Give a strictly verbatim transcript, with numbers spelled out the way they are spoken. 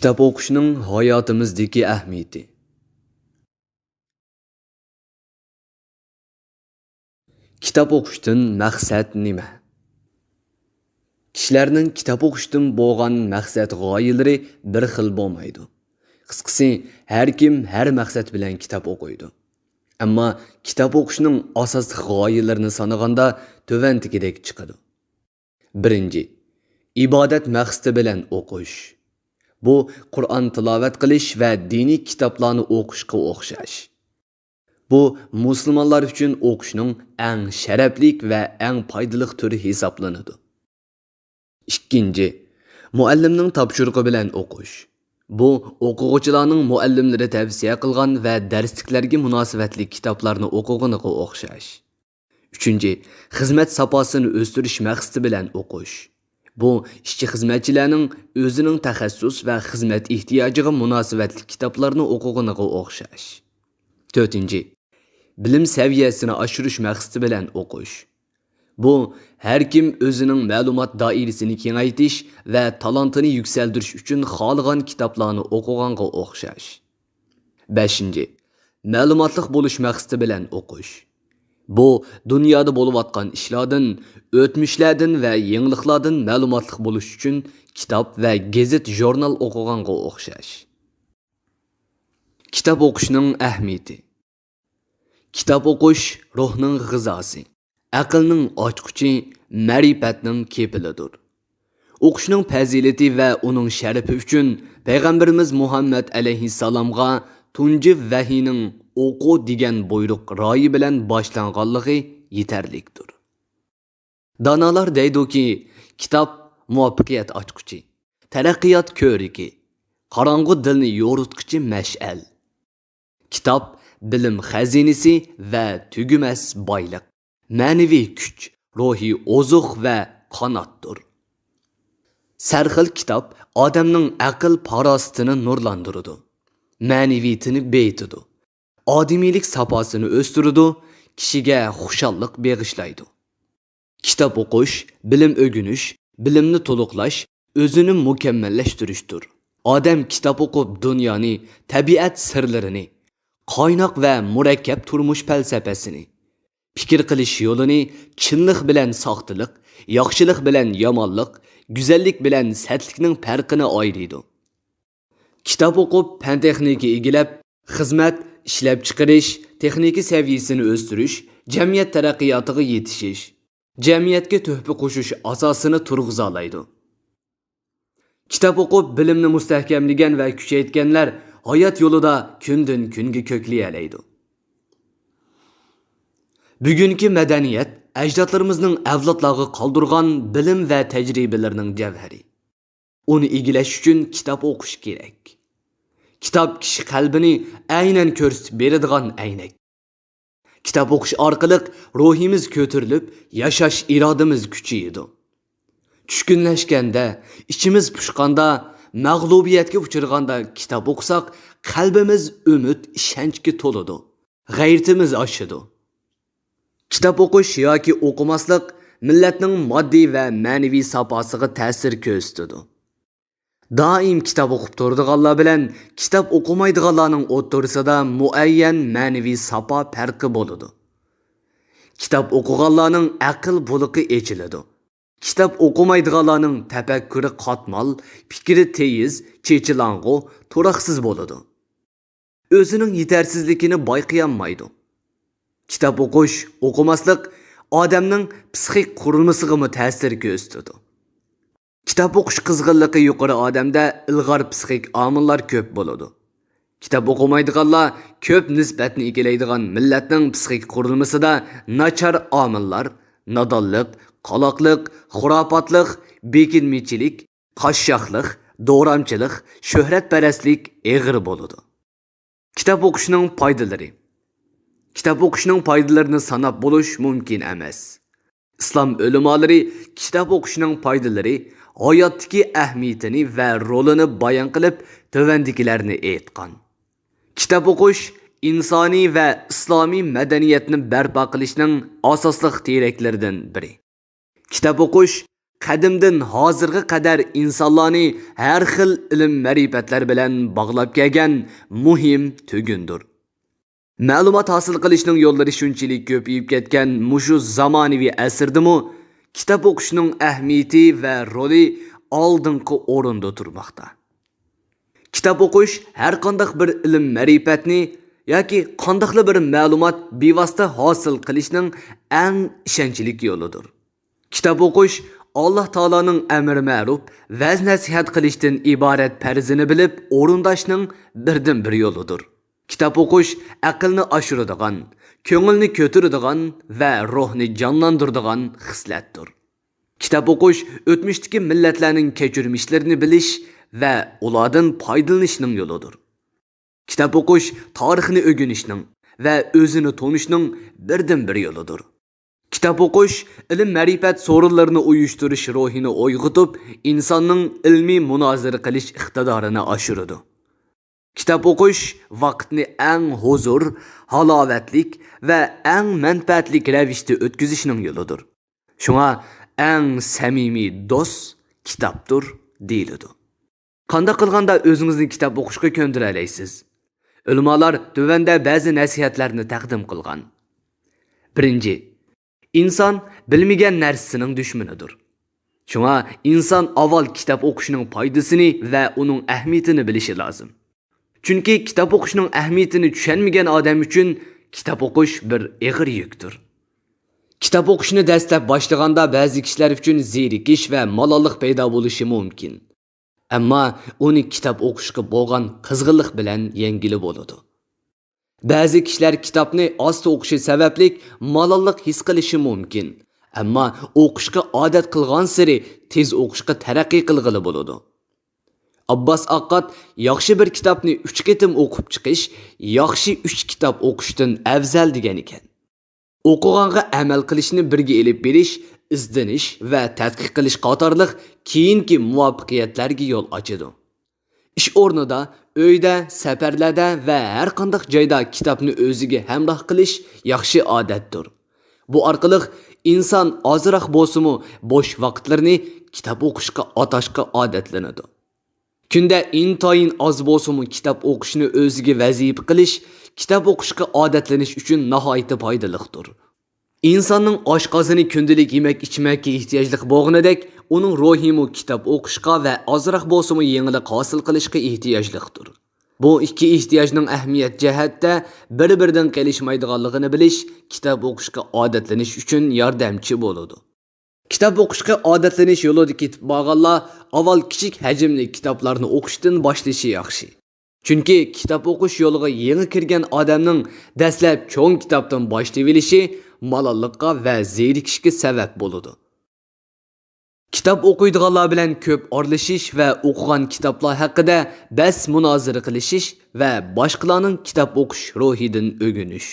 كىتاب ئوقۇشنىڭ ھاياتىمىزدىكى ئەھمىيىتى. كىتاب ئوقۇشتىن مەقسەت نېمە؟ كىشىلەرنىڭ كىتاب ئوقۇشتىن بولغان مەقسەت غايىلىرى بىر خىل بولمايدۇ. قىسقىسى، ھەر كىم ھەر مەقسەت بىلەن كىتاب ئوقۇيدۇ. ئەمما كىتاب ئوقۇشنىڭ ئاساسلىق غايىلىرىنى سانىغاندا تۆۋەندىكىدەك چىقىدۇ. بىرىنچى، ئىبادەت مەقسىتى بىلەن ئوقۇش. بۇ قۇرئان تىلاۋەت قىلىش ۋە دىنىي كىتابلارنى ئوقۇشقا ئوخشاش. بۇ مۇسۇلمانلار ئۈچۈن ئوقۇشنىڭ ئەڭ شەرەپلىك ۋە ئەڭ پايدىلىق تۈرى ھېسابلىنىدۇ. ئىككىنچى، مۇئەللىمنىڭ تاپشۇرۇقى بىلەن ئوقۇش. بۇ ئوقۇغۇچىلارنىڭ مۇئەللىملىرى تەۋسىيە قىلغان ۋە دەرسلىكلەرگە مۇناسىۋەتلىك كىتابلارنى ئوقۇغىنىغا ئوخشاش. ئۈچىنچى، خىزمەت ساپاسىنى ئۆستۈرۈش مەقسىتى بىلەن ئوقۇش. بۇ ئىشچى خىزمەتچىلەرنىڭ ئۆزىنىڭ تەخەسسۇس ۋە خىزمەت ئېھتىياجىغا مۇناسىۋەتلىك كىتابلارنى ئوقۇغىنىغا ئوخشاش. تۆتىنچى، بىلىم سەۋىيەسىنى ئاشۇرۇش مەقسىتى بىلەن ئوقۇش. بۇ ھەر كىم ئۆزىنىڭ مەلۇمات دائىرىسىنى كېڭەيتىش ۋە تالانتىنى يۈكسەلدۈرۈش ئۈچۈن خالىغان كىتابلارنى ئوقۇغانغا ئوخشاش. بەشىنچى، مەلۇماتلىق بولۇش مەقسىتى بىلەن ئوقۇش. بۇ دۇنيادا بولۇۋاتقان ئىشلاردىن، ئۆتمۈشلەردىن ۋە يېڭىلىقلاردىن مەلۇماتلىق بولۇش ئۈچۈن كىتاب ۋە گېزىت-ژۇرنال ئوقۇغانغا ئوخشاش. كىتاب ئوقۇشنىڭ ئەھمىيىتى. كىتاب ئوقۇش روھنىڭ غىزاسى، ئەقىلنىڭ ئاچقۇچى، مەرىپەتنىڭ كېپىلىدۇر. ئوقۇشنىڭ پەزىلىتى ۋە ئۇنىڭ شەرىپى ئۈچۈن پەيغەمبىرىمىز مۇھەممەد ئەلەيھىسسالامغا تۇنجى ۋەھىينىڭ «ئوقۇ» دېگەن بۇيرۇق رايى بىلەن باشلانغانلىقى يېتەرلىكتۇر. دانالار دەيدۇكى، كىتاب مۇۋەپپەقىيەت ئاچقۇچى، تەرەققىيات كۆرۈكى، قاراڭغۇ دىلنى يورۇتقۇچى مەشئەل. كىتاب بىلىم خەزىنىسى ۋە تۈگىمەس بايلىق، مەنىۋى كۈچ، روھىي ئوزۇق ۋە قاناتتۇر. سەرخىل كىتاب ئادەمنىڭ ئەقىل-پاراسىتىنى نۇرلاندۇرىدۇ، مەنىۋىيىتىنى بېيىتىدۇ، ئادىمىيلىك ساپاسىنى ئۆستۈرىدۇ، كىشىگە خۇشاللىق بېغىشلايدۇ. كىتاب ئوقۇش، بىلىم ئۆگىنىش، بىلىمنى تولۇقلاش، ئۆزىنى مۇكەممەللەشتۈرۈشتۇر. ئادەم كىتاب ئوقۇپ دۇنيانى، تەبىئەت سىرلىرىنى، قايناق ۋە مۇرەككەپ تۇرمۇش پەلسەپىسىنى، پىكىر قىلىش يولىنى، چىنلىق بىلەن ساختىلىق، ياخشىلىق بىلەن يامانلىق، گۈزەللىك بىلەن سەتلىكنىڭ پەرقىنى ئايرىيدۇ. كىتاب ئوقۇپ، پەن-تېخنىكا ئىگىلەپ، خىزمەت، ئىشلەپچىقىرىش، تېخنىكا سەۋىيەسىنى ئۆستۈرۈش، جەمئىيەت تەرەققىياتىغا يېتىشىش، جەمئىيەتكە تۆھپە قوشۇش ئاساسىنى تۇرغۇزالايدۇ. كىتاب ئوقۇپ، بىلىمنى مۇستەھكەملىگەن ۋە كۈچەيتكەنلەر ھايات يولىدا كۈندىن-كۈنگە كۆكلىيەلەيدۇ. بۈگۈنكى مەدەنىيەت ئەجدادلىرىمىزنىڭ ئەۋلادلارغا قالدۇرغان بىلىم ۋە تەجرىبىلىرىنىڭ جەۋھىرى. ئۇنى ئىگىلەش ئۈچۈن كىتاب ئوقۇش كېرەك. كىتاب كىشى قەلبىنى ئەينەن كۆرسىتىپ بېرىدىغان ئەينەك. كىتاب ئوقۇش ئارقىلىق روھىمىز كۆتۈرۈلۈپ، ياشاش ئىرادىمىز كۈچىيىدۇ. چۈشكۈنلەشكەندە، ئىچىمىز پۇشقاندا، مەغلۇبىيەتكە ئۇچرىغاندا كىتاب ئوقۇساق، قەلبىمىز ئۈمىد، ئىشەنچكە تولىدۇ، غەيرىتىمىز ئاشىدۇ. كىتاب ئوقۇش ياكى ئوقۇماسلىق مىللەتنىڭ ماددىي ۋە مەنىۋى ساپاسىغا تەسىر كۆرسىتىدۇ. دائىم كىتاب ئوقۇپ تۇرىدىغانلار بىلەن كىتاب ئوقۇمايدىغانلارنىڭ ئوتتۇرىسىدا مۇئەييەن مەنىۋى ساپا پەرقى بولىدۇ. كىتاب ئوقۇغانلارنىڭ ئەقىل بۇلىقى ئېچىلىدۇ. كىتاب ئوقۇمايدىغانلارنىڭ تەپەككۇرى قاتمال، پىكرى تېيىز، چېچىلاڭغۇ، تۇراقسىز بولىدۇ. ئۆزىنىڭ يېتەرسىزلىكىنى بايقىيالمايدۇ. كىتاب ئوقۇش، ئوقۇماسلىق ئادەمنىڭ پسىخىك قۇرۇلمىسىغىمۇ تەسىر كۆرسىتىدۇ. كىتاب ئوقۇش قىزغىنلىقى يۇقىرى ئادەمدە ئىلغار پسىخىك ئامىللار كۆپ بولىدۇ. كىتاب ئوقۇمايدىغانلار كۆپ نىسبەتنى ئىگىلەيدىغان مىللەتنىڭ پسىخىك قۇرۇلمىسىدا ناچار ئامىللار، نادانلىق، قالاقلىق، خۇراپاتلىق، بېكىنمىچىلىك، قاششاقلىق، دورامچىلىق، شۆھرەتپەرەسلىك ئېغىر بولىدۇ. كىتاب ئوقۇشنىڭ پايدىلىرى. كىتاب ئوقۇشنىڭ پايدىلىرىنى ساناپ بولۇش مۇمكىن ئەمەس. ئىسلام ئۆلىمالىرى كىتاب ئوقۇشنىڭ پايدىلىرى، ھاياتتىكى ئەھمىيىتىنى ۋە رولىنى بايان قىلىپ، تۆۋەندىكىلەرنى ئېيتقان. كىتاب ئوقۇش ئىنسانىي ۋە ئىسلامىي مەدەنىيەتنى بەرپا قىلىشنىڭ ئاساسلىق تىرەكلىرىدىن بىرى. كىتاب ئوقۇش قەدىمدىن ھازىرغا قەدەر ئىنسانلارنى ھەر خىل ئىلىم-مەرىپەتلەر بىلەن باغلاپ كەلگەن مۇھىم تۈگۈندۇر. مەلۇمات ھاسىل قىلىشنىڭ يوللىرى شۇنچىلىك كۆپىيىپ كەتكەن مۇشۇ زامانىۋى ئەسىردىمۇ كىتاب ئوقۇشنىڭ ئەھمىيىتى ۋە رولى ئالدىنقى ئورۇندا تۇرماقتا. كىتاب ئوقۇش ھەر قانداق بىر ئىلىم-مەرىپەتنى ياكى قانداقلا بىر مەلۇمات بىۋاسىتە ھاسىل قىلىشنىڭ ئەڭ ئىشەنچلىك يولىدۇر. كىتاب ئوقۇش ئاللا تائالانىڭ ئەمرى مەرۇپ، ۋەز-نەسىھەت قىلىشتىن ئىبارەت پەرزىنى بىلىپ ئورۇنداشنىڭ بىردىنبىر يولىدۇر. كىتاب ئوقۇش ئەقىلنى ئاشۇرىدىغان، كۆڭۈلنى كۆتۈرىدىغان ۋە روھنى جانلاندۇرىدىغان خىسلەتتۇر. كىتاب ئوقۇش ئۆتمۈشتىكى مىللەتلەرنىڭ كەچۈرمىشلىرىنى بىلىش ۋە ئۇلاردىن پايدىلىنىشنىڭ يولىدۇر. كىتاب ئوقۇش تارىخنى ئۆگىنىشنىڭ ۋە ئۆزىنى تونۇشنىڭ بىردىنبىر يولىدۇر. كىتاب ئوقۇش ئىلىم-مەرىپەت سورۇنلىرىنى ئۇيۇشتۇرۇش روھىنى ئويغىتىپ، ئىنساننىڭ ئىلمىي مۇنازىرە قىلىش ئىقتىدارىنى ئاشۇرىدۇ. كىتاب ئوقۇش ۋاقىتنى ئەڭ ھۇزۇر، ھالاۋەتلىك ۋە ئەڭ مەنپەئەتلىك رەۋىشتە ئۆتكۈزۈشنىڭ يولىدۇر. شۇڭا ئەڭ سەمىمىي دوست كىتابتۇر دېيىلىدۇ. قانداق قىلغاندا ئۆزىڭىزنى كىتاب ئوقۇشقا كۆندۈرەلەيسىز؟ ئۆلىمالار تۆۋەندە بەزى نەسىھەتلەرنى تەقدىم قىلغان. بىرىنچى، ئىنسان بىلمىگەن نەرسىسىنىڭ دۈشمىنىدۇر. شۇڭا ئىنسان ئاۋۋال كىتاب ئوقۇشنىڭ پايدىسىنى ۋە ئۇنىڭ ئەھمىيىتىنى بىلىشى لازىم. چۈنكى كىتاب ئوقۇشنىڭ ئەھمىيىتىنى چۈشەنمىگەن ئادەم ئۈچۈن كىتاب ئوقۇش بىر ئېغىر يۈكتۇر. كىتاب ئوقۇشنى دەسلەپ باشلىغاندا بەزى كىشىلەر ئۈچۈن زېرىكىش ۋە مالاللىق پەيدا بولۇشى مۇمكىن. ئەمما ئۇنى كىتاب ئوقۇشقا بولغان قىزغىنلىق بىلەن يەڭگىلى بولىدۇ. بەزى كىشىلەر كىتابنى ئاستا ئوقۇشى سەۋەبلىك مالاللىق ھېس قىلىشى مۇمكىن. ئەمما ئوقۇشقا ئادەت قىلغانسېرى تېز ئوقۇشقا تەرەققىي قىلغىلى بولىدۇ. ئابباس ئاققات ياخشى بىر كىتابنى ئۈچ قېتىم ئوقۇپ چىقىش ياخشى ئۈچ كىتاب ئوقۇشتىن ئەۋزەل دېگەن ئىكەن. ئوقۇغانغا ئەمەل قىلىشنى بىرگە ئېلىپ بېرىش، ئىزدىنىش ۋە تەتقىق قىلىش قاتارلىق كېيىنكى مۇۋەپپەقىيەتلەرگە يول ئاچىدۇ. ئىش ئورنىدا، ئۆيدە، سەپەرلەردە ۋە ھەر قانداق جايدا كىتابنى ئۆزىگە ھەمراھ قىلىش ياخشى ئادەتتۇر. بۇ ئارقىلىق ئىنسان ئازراق بولسىمۇ بوش ۋاقىتلىرىنى كىتاب ئوقۇشقا ئاتاشقا ئادەتلىنىدۇ. كۈندە ئىنتايىن ئاز بولسىمۇ كىتاب ئوقۇشنى ئۆزىگە ۋەزىپە قىلىش كىتاب ئوقۇشقا ئادەتلىنىش ئۈچۈن ناھايىتى پايدىلىقتۇر. ئىنساننىڭ ئاشقازىنى كۈندىلىك يېمەك-ئىچمەككە ئېھتىياجلىق بولغىنىدەك، ئۇنىڭ روھىمۇ كىتاب ئوقۇشقا ۋە ئازراق بولسىمۇ يېڭىلىق ھاسىل قىلىشقا ئېھتىياجلىقتۇر. بۇ ئىككى ئېھتىياجنىڭ ئەھمىيەت جەھەتتە بىر-بىرىدىن قېلىشمايدىغانلىقىنى بىلىش كىتاب ئوقۇشقا ئادەتلىنىش ئۈچۈن ياردەمچى بولىدۇ. كىتاب ئوقۇشقا ئادەتلىنىش يولىدا كېتىپ بارغانلار ئاۋۋال كىچىك ھەجىملىك كىتابلارنى ئوقۇشتىن باشلىشى ياخشى. چۈنكى كىتاب ئوقۇش يولىغا يېڭى كىرگەن ئادەمنىڭ دەسلەپ چوڭ كىتابتىن باشلىۋېلىشى مالاللىققا ۋە زېرىكىشكە سەۋەب بولىدۇ. كىتاب ئوقۇيدىغانلار بىلەن كۆپ ئارىلىشىش ۋە ئوقۇغان كىتابلار ھەققىدە بەس مۇنازىرە قىلىشىش ۋە باشقىلارنىڭ كىتاب ئوقۇش روھىدىن ئۆگىنىش.